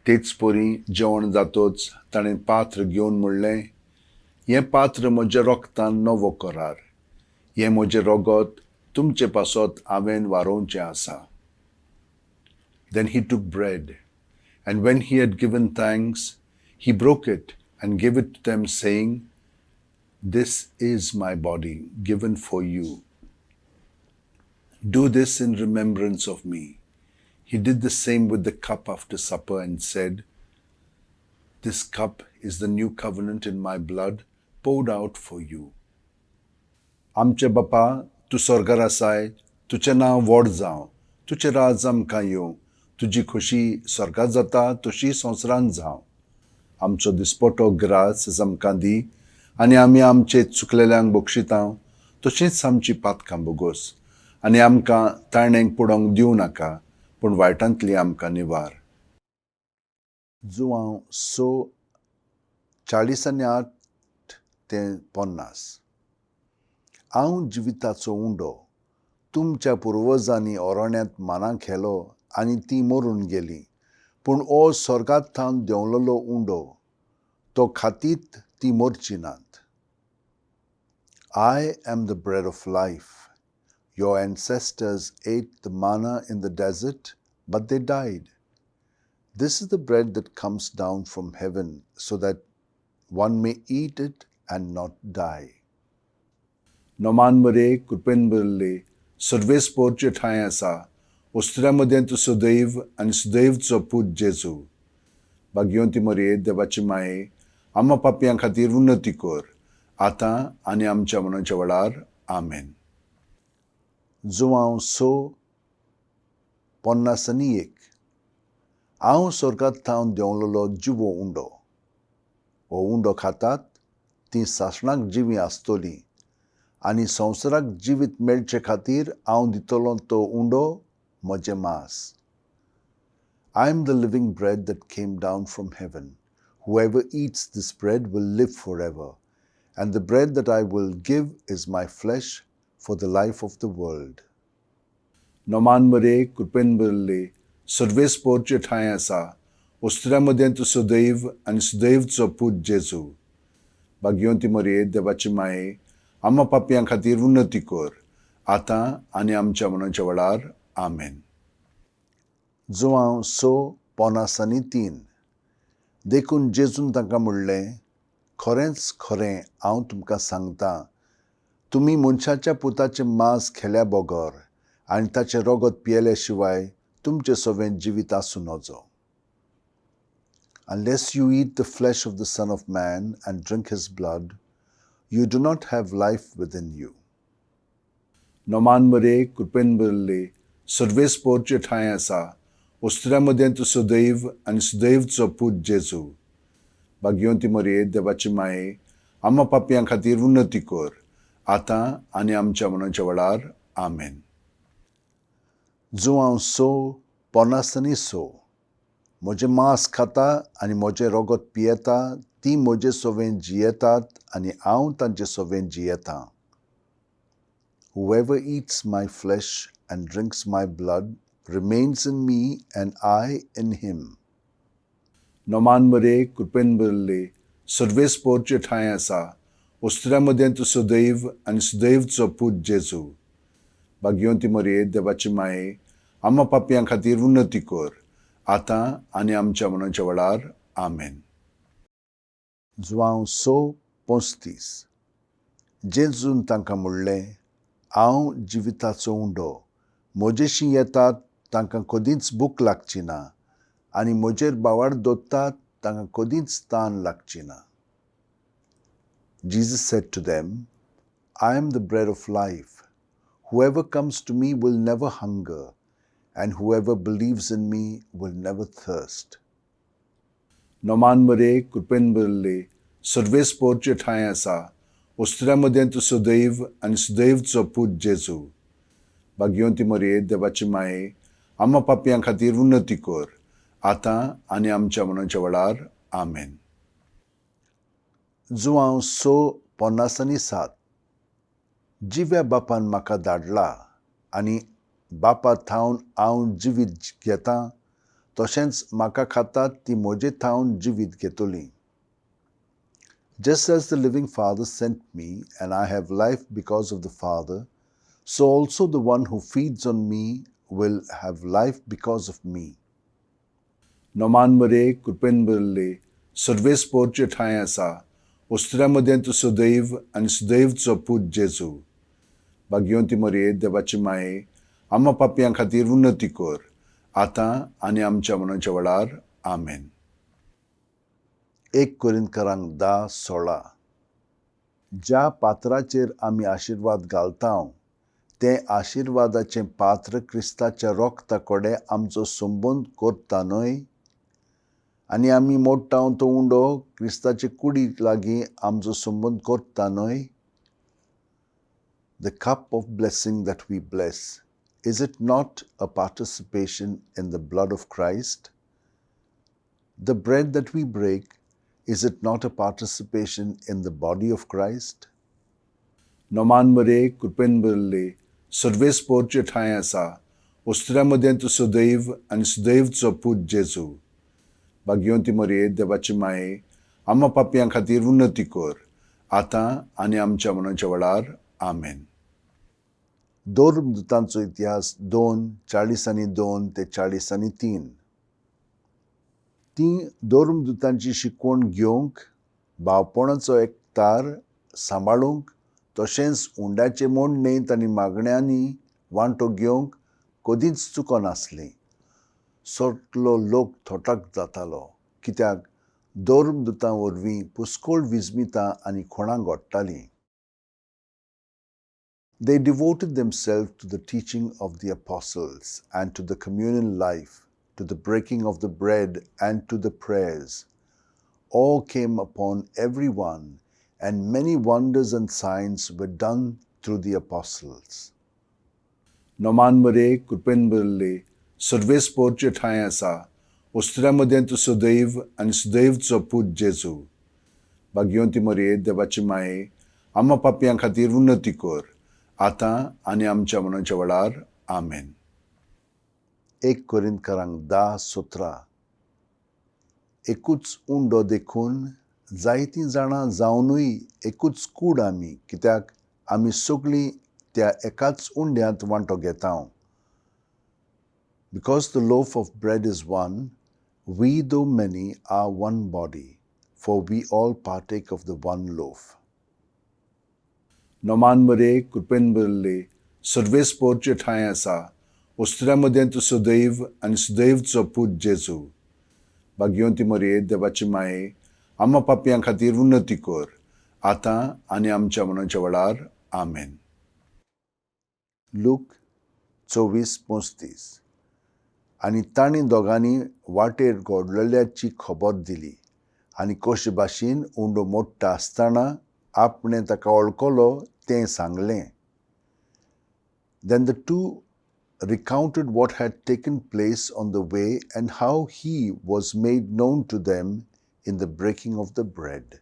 Speaker 1: तेच परी जेवण जातोच ताणें पात्र घेवन म्हणलें, हें पात्र म्हज्या रोगतान नवो करार. हें म्हजें रोगत तुमचे पासत हांवें वारोवचें आसा. Then he took bread, and when he had given thanks, he broke it and gave it to them, saying, This is my body given for you. Do this in remembrance of me. He did the same with the cup after supper and said, This cup is the new covenant in my blood poured out for you. आमचे बापा, तूं स्वर्गार आसाय, तुजें नांव व्हड जावं, तुजें राज आमकां येवं, तुजी खोशी स्वर्गात जाता तशी संवसारांत जावं. आमचो दिसपटो ग्रास आमकां दी, आनी आमी आमचे चुकलेल्यांक बक्षिता, तशींच आमची पातकां बोगोस, आनी आमकां ताणेंक पडोवंक दिवं नाका, पूण वायटांतली आमकां निवार. जुवांव 6:48 ते 50. हांव जिविताचो उंडो. तुमच्या पुर्वजांनी अरण्यांत माना खेलो आनी ती मरून गेली, पूण हो स्वर्गात थावन देंवलेलो उंडो, तो खातीत ती मरची नात. I am the bread of life. Your ancestors ate the manna in the desert, but they died. This is the bread that comes down from heaven, so that one may eat it and not die. Noman मरे, कृपेन भरिल्ले, सर्वेस्पोरचे ठांय आसा. वस्तुऱ्या मदें तूं सुदैव आनी सुदैवचो पूत जेजू. भाग्यवंती मरये, देवाची माये, आमा पापयां खातीर उन्नती कर, आतां आनी आमच्या मनाच्या वेळार. आमेन. जुवांव 6:51. हांव स्वर्गात थावन देंवलेलो जिवो उंडो. हो उंडो खातात तीं सासणाक जिवीं आसतलीं आनी संवसाराक जिवीत मेळचे खातीर हांव दितलो तो उंडो म्हजें मास. I am the living bread that came down from heaven. Whoever eats this bread will live forever, and the bread that I will give is my flesh for the life of the world. Noman मरे, कृपेन भरिल्ले, सर्वेस्पोरचे ठांय आसा, वस्त्र्या मदें तूं सदैव आनी सुदैवचो पूत जेजू. भाग्यवंती मरये, देवाची माये, आमा पापयां खातीर उन्नती कर, आतां आनी आमच्या मनाच्या वेळार. आमेन. जुवांव 6:53. देखून जेजून तांकां म्हणलें, खरेंच खरें हांव तुमकां सांगता, तुमी मनशाच्या पुताचें मांस खेल्या बगर आनी ताचें रगत पियेले शिवाय तुमचें सवें जिवीत आसूं नजो. Unless you eat the flesh of the Son of Man and drink his blood, you do not have life within you. Noman मरे, कृपेन भरिल्ले, सर्वेस्पोरचे ठांय आसा, वस्त्र्या मदें तूं सदैव आनी सुदैवचो पूत जेजू. भाग्यवंती मरये, देवाची माये, आमा पापयां खातीर उन्नती कर, आतां आनी आमच्या मनाच्या वेळार. आमेन. जुवांव 6:56. म्हजें मांस खाता आनी म्हजें रगत पियेता ती म्हजे सवें जियेतात आनी हांव तांचे सवें जियेतां. Whoever eats my flesh and drinks my blood remains in me and I in him. Noman मरे, कृपेन भरिल्ले, सर्वेस्पोरचे ठांय आसा, वस्त्र्या मदें तूं सदैव आनी सुदैवचो पूत जेजू. भाग्यवंती मरये, देवाची माये, आमा पापयां खातीर उन्नती कर, आतां आनी आमच्या मनाच्या वेळार. आमेन. जुवांव 6:35. जेजून तांकां म्हणलें, हांव जिविताचो उंडो. म्हजेशी येतात तांकां कदींच भूक लागची ना आनी म्हजेर भावार्त दवरतात तांकां कदींच तान लागची ना. Jesus said to them, I am the bread of life. Whoever comes to me will never hunger, and whoever believes in me will never thirst. Noman मरे, कृपेन भरिल्ले, सर्वेस्पोरचे ठांय आसा, वस्त्र्या मदें तूं सदैव आनी सुदैवचो पूत जेजू. भाग्यवंती मरये, देवाची माये, आमा पापयां खातीर उन्नती कर, आतां आनी आमच्या मनाच्या वेळार. आमेन. जुवांव 6:57. जिव्या बापान म्हाका धाडला आनी बापा थावन हांव जिवीत घेतां, तशेंच म्हाका खातात ती म्हजे थावन जिवीत घेतली. Just as the living Father sent me, and I have life because of the Father, so also the one who feeds on me will have life because of me. Noman मरे, कृपेन भरिल्ले, सर्वेस्पोरचे ठांय आसा, वस्त्र्या मदें तूं सदैव आनी सुदैवचो पूत जेजू. भाग्यवंती मरये, देवाची माये, आमा पापयां खातीर उन्नती कर, आतां आनी आमच्या मनाच्या वेळार. आमेन. 1 कोरिंतकारांक 10:16. ज्या पात्राचेर आमी आशिर्वाद घालता तें आशिर्वादाचें पात्र क्रिस्ताच्या रोगता कडेन आमचो संबंद करता न्हय? आनी आमी मोडटा तो उंडो क्रिस्ताचे कुडी लागीं आमचो संबंद करता न्हय? The cup of blessing that we bless, is it not a participation in the blood of Christ? The bread that we break, is it not a participation in the body of Christ? Noman मरे, कृपेन भरिल्ले, सर्वेस्पोरचे ठांय आसा, वस्त्र्या मदें तूं सदैव आनी सुदैवचो पूत जेजू. भाग्यवंती मरये, देवाची माये, आमा पापयां खातीर उन्नती कर, आतां आनी आमच्या मनाच्या वेळार. आमेन. धर्मदूतांचो इतिहास 2:42 ते 43. ती धर्मदूतांची शिकवण घेवंक, भावपणाचो एकतार सांबाळूंक, तशेंच उंड्याचे मोडणेंत आनी मागण्यांनी वांटो घेवंक कदींच चुकनासली. सगलो लोक थोटाक जातालो. कित्याक धर्मदुतां वरवीं पुस्कळ विजमितां आनी खुणां घडटालीं. They devoted themselves to the teaching of the apostles and to the communal life, to the breaking of the bread and to the prayers. Awe came upon everyone, and many wonders and signs were done through the apostles. Noman मरे कृपेन भरिल्ले सर्वेस्पोरचे ठांय आसा, वस्त्र्या मदें तूं सदैव आनी सुदैवचो पूत जेजू. भाग्यवंती मरये, देवाची माये, आमा पापयां खातीर उन्नती कर, आतां आनी आमच्या मनाच्या वेळार. आमेन. 1 कोरिंतकारांक 10:17. एकूच उंडो देखून जायतीं जाणां जावनूय एकूच कूड आमी, कित्याक आमी सगळीं त्या एकाच उंड्यांत वांटो घेता. Because the loaf of bread is one, we though many are one body, for we all partake of the one loaf. Noman मरे कृपेन भरिल्ले सर्वेस्पोरचे ठांय आसा, वस्त्र्या मदें तूं सदैव आनी सुदैवचो पूत जेजू. भाग्यवंती मरये, देवाची माये, आमा पापयां खातीर उन्नती कर, आतां आनी आमच्या मनाच्या वेळार. आमेन. लूक 24:35. आनी तांणी दोगांनी वाटेर घडलेल्याची खबर दिली आनी कशे भाशेन उंडो मोडटा आसतना आपणें ताका वळखलो तें सांगलें. Then the two recounted what had taken place on the way and how he was made known to them in the breaking of the bread.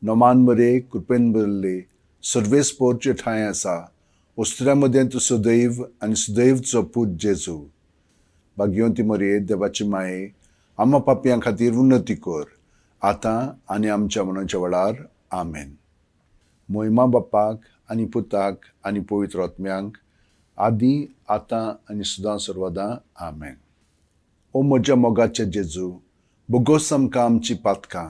Speaker 1: Noman मरे कृपेन भरिल्ले सर्वेस्पोरचे ठांय आसा, वस्त्र्या मदें तूं सदैव आनी सुदैवचो पूत जेजू. भाग्यवंती मरये, देवाची माये, आमा पापयां खातीर उन्नती कर, आतां आनी आमच्या मनाच्या वेळार. आमेन. मोहिमा बापाक आनी पुताक आनी पवित्र आत्म्यांक, आदी आतां आनी सदां सर्वदां. आमेन. ओ म्हज्या मोगाचे जेजू, बोगोस आमकां आमची पातकां,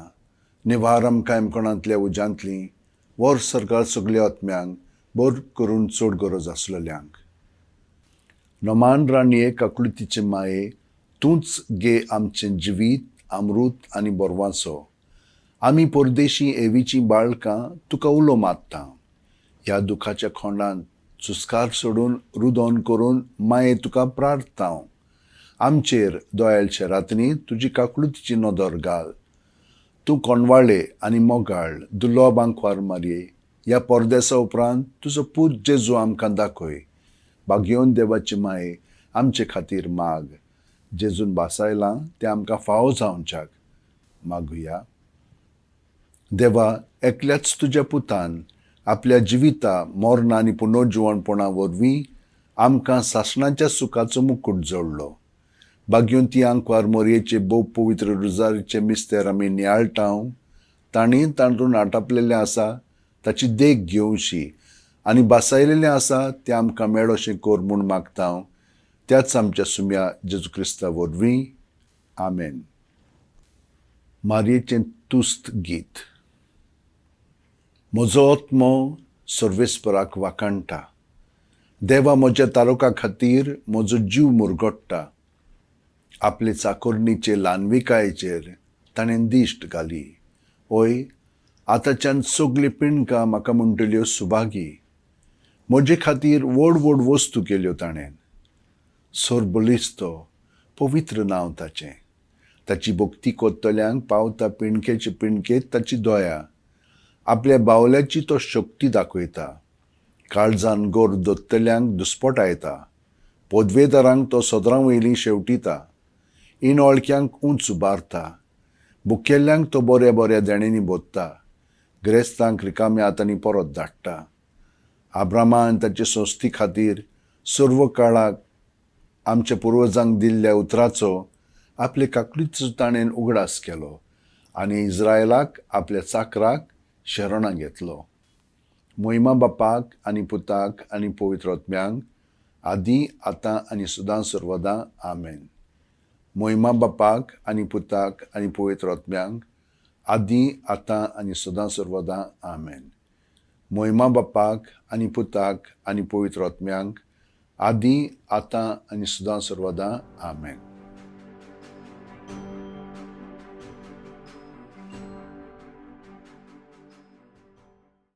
Speaker 1: निवार आमकां एमकोणांतल्या उज्यांतलीं, वर सरकार सगल्या आत्म्यांक, बर करून चड गरज आसलेल्यांक. नोमान राणये, काकुळतीचे माये, तूंच गे आमचें जिवीत, अमृत आनी बोरवांचो. आमी परदेशी एवीचीं बाळकां तुका उलो मारता. ह्या दुखाच्या खोंडांत सुस्कार सोडून रुदोन करून माये तुका प्रार्थता. आमचेर दोयालच्या रातनी तुजी काकुळतीची नदर घाल. तूं कोणवाळे आनी मोगाळ दुर्लभ आंकवार मारये, ह्या परदेसा उपरांत तुजो पूत जेजू आमकां दाखय. भाग्योवन देवाची माये, आमचे खातीर माग. जेजून भासायलां तें आमकां फावो जावच्याक मागुया. देवा, एकल्याच तुज्या पुतान आपल्या जिविता, मरणा आनी पुनर्जिवणपणा वरवीं आमकां सासणाच्या सुखाचो मुकूट जोडलो. भाग्यवंती आंकवार मोरयेचे भोव पवित्र रुजारीचे मिस्तेर आमी नियाळटा, तांणी तांतून आटापलेलें आसा ताची देख घेवची आनी बासायलेलें आसा तें आमकां मेळोशें कर म्हूण मागता, त्याच आमच्या सुम्या जेजू क्रिस्ता वरवीं. आमेन. मारयेचें तुस्त गीत. म्हजो आत्मो सर्वेस्पराक वाखाणटा. देवा म्हज्या तारुका खातीर म्हजो जीव मुरगट्टा. आपले चाकोरणीचे ल्हानविकायेचेर ताणें दिश्ट घाली. हय, आतांच्यान सगळीं पिणकां म्हाका म्हणटल्यो सुभागी. म्हजे खातीर व्हड व्हड वस्तू केल्यो ताणें. सरबळिस्तो पवित्र नांव ताचें. ताची भक्ती करतल्यांक पावता पिणकेचे पिणकेत ताची दया. आपल्या बावल्याची तो शक्ती दाखयता. काळजान गोर दत्तल्यांक दुस्पटायता. पदवेदारांक तो सदरां वयलीं शेवटिता. इनवळख्यांक उंच उबारता. बुकेल्ल्यांक तो बऱ्या बऱ्या देण्यांनी बोधता. ग्रेस्तांक रिकाम्या हातांनी परत धाडटा. आब्रामा आनी ताचे संस्थी खातीर सर्व काळाक आमच्या पुर्वजांक दिल्ल्या उतराचो आपले काकलीचो ताणें उगडास केलो आनी इस्रायलाक आपल्या चाकराक शरणां घेतलो. मोहिमा बापाक आनी पुताक आनी पवित्र आत्म्यांक, आदी आतां आनी सदां सर्वदां. आमेन. मोहिमा बापाक आनी पुताक आनी पवित्र आत्म्यांक, आदी आतां आनी सदां सर्वदां. आमेन. मोहिमा बापाक आनी पुताक आनी पवित्र आत्म्यांक, आदी आतां आनी सदां सर्वदां. आमेन.